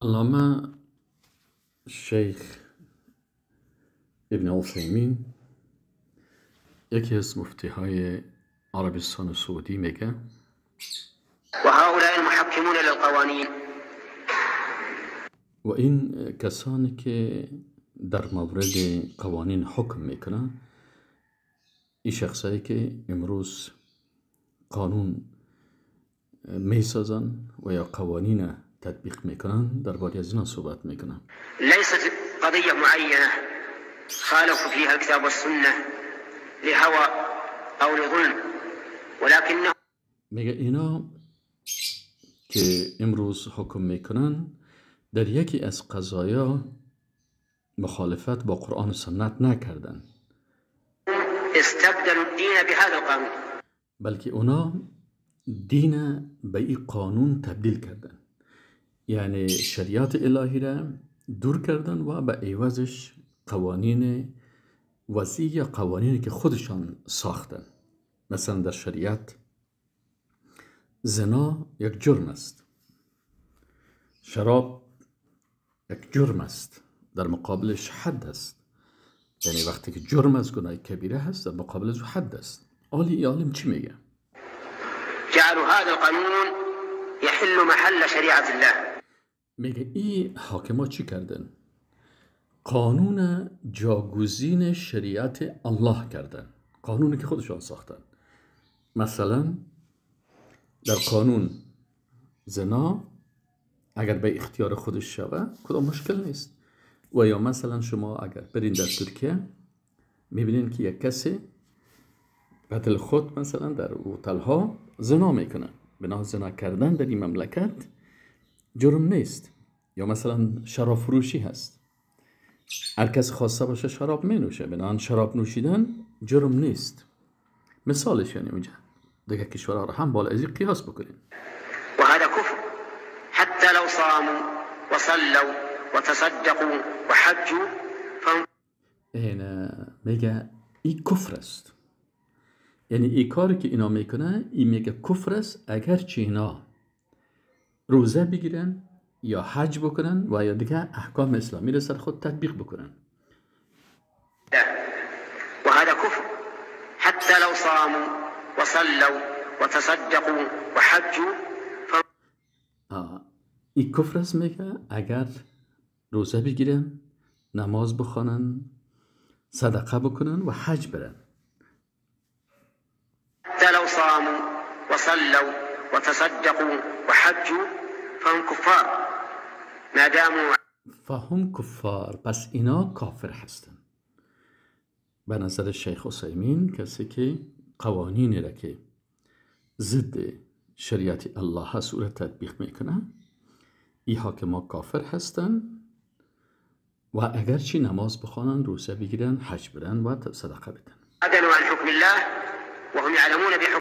علامه شیخ ابن عثیمین، یکی از مفتی های عربستان سعودی، میگه وهؤلاء المحكمون للقوانين و این کسانی که در مورد قوانین حکم میکنن، این شخصایی که امروز قانون میسازن و یا قوانین تطبیق میکنن، درباره از اینا صحبت میکنن. ليست قضية معينة خالفوا فيها الكتاب والسنة لهوى أو لظلم، ولكنهم میگه اینا که امروز حکم میکنن در یکی از قضایا مخالفت با قرآن و سنت نکردن، استبدلوا الدين بهذا القانون. بلکه اونا دین به این قانون تبدیل کردن، یعنی شریعت الهی را دور کردن و به عوضش قوانین وضعی یا قوانینی که خودشان ساختن. مثلا در شریعت زنا یک جرم است، شراب یک جرم است، در مقابلش حد است. یعنی وقتی که جرم از گناه کبیره هست، در مقابل از حد است. عالی عالم چی میگه؟ جعلوا هذا القانون يحل محل شريعة الله. میگه ای حاکما چی کردن؟ قانون جاگزین شریعت الله کردن، قانونی که خودشان ساختن. مثلا در قانون زنا اگر به اختیار خودش شوه کدام مشکل نیست. و یا مثلا شما اگر برین در ترکیه میبینین که یک کسی به دل خود مثلا در هتل ها زنا میکنه. بنا زنا کردن در این مملکت جرم نیست. یا مثلا شراب فروشی هست، هر کس خواسته باشه شراب می نوشه، بنا شراب نوشیدن جرم نیست. مثالش یعنی اونجا دیگه کشورها رو هم بالا از این قیاس بکنیم. وهذا كفر حتى لو صاموا وصلوا وتصدقوا وحجوا فهم این میگه این کفر است. یعنی این کاری که اینا میکنه، این میگه کفر است، اگرچه اینا روزه بگیرن یا حج بکنن و یا دیگه احکام اسلامی رو سر خود تطبیق بکنن. وهذا كفر حتى لو صاموا وصلوا وتصدقوا وحجوا فهم این کفر است، میگه اگر روزه بگیرن، نماز بخوانن، صدقه بکنن و حج برن. حتى لو صاموا وصلوا وتصدقوا وحجوا فهم كفار ما داموا فهم کفار، پس اینا کافر هستن. به نظر شیخ عثیمین کسی که قوانینی را که ضد شریعت الله هست او را تطبیق میکنه، ای حاکما کافر هستن و اگرچه نماز بخوانن، روزه بگیرن، حج برن و صدقه بدن. عدلوا عن حكم الله وهم يعلمون بحكم